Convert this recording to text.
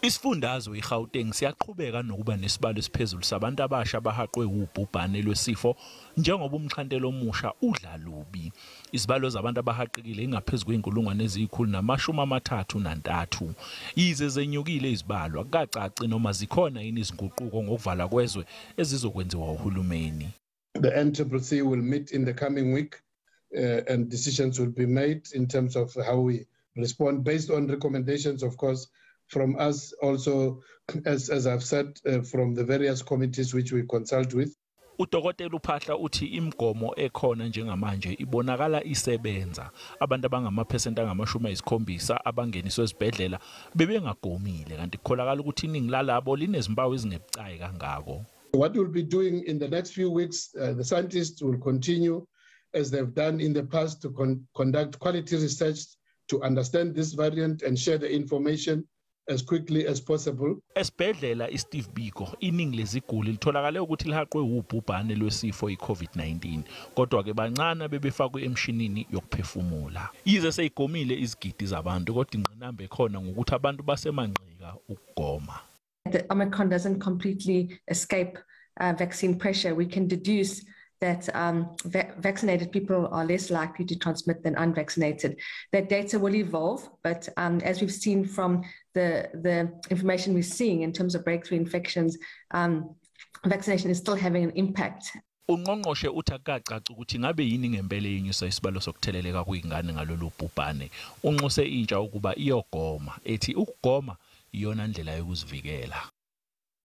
Isifundazwe iGauteng siyaqhubeka nokuba nesibalo esiphezulu sabantu abasha abahaqwe ubhubhane lwesifo njengoba umxhantelo omusha udla lubi. Izibalo zabantu abahaqekile ingaphezu kwe-133,000. Yize zenyukile izibalo, akukacaci noma zikhona yini izinguquko ngokuvalwa kwezwe ezizokwenziwa uhulumeni. The NCCC will meet in the coming week and decisions will be made in terms of how we respond based on recommendations, of course, from us also, as I've said, from the various committees which we consult with. Udokotela uPhahla uthi imigomo ekhona njengamanje ibonakala isebenza. Abantu abangamaphesenti angama-70 abangeniswe ezibhedlela bebengagomile, kanti kukholakala ukuthi iningi lalabo linezimpawu ezingebucayi kangako. What we'll be doing in the next few weeks, the scientists will continue, as they've done in the past, to conduct quality research to understand this variant and share the information as quickly as possible. Esibhedlela iSteve Biko, iningi leziguli litholakale ukuthi lihaqwe ubhubhane lwesifo iCovid-19, kodwa ke bancane bebefakwe emshinini yokuphefumula. Yize seyigomile izigidi zabantu, kodwa ingqinamba ekhona ngokuthi abantu basemanqika ukugoma. The Omicron doesn't completely escape vaccine pressure. We can deduce that vaccinated people are less likely to transmit than unvaccinated. That data will evolve, but as we've seen from the information we're seeing in terms of breakthrough infections, vaccination is still having an impact. Ungqongqoshe uthi akukacaci ukuthi ngabe yini ngempela eyenyusa isibalo sokutheleleka kuyingane ngalolu bhubhane. Unxuse intsha ukuba iyogoma, ethi ukugoma iyona ndlela yokuzivikela.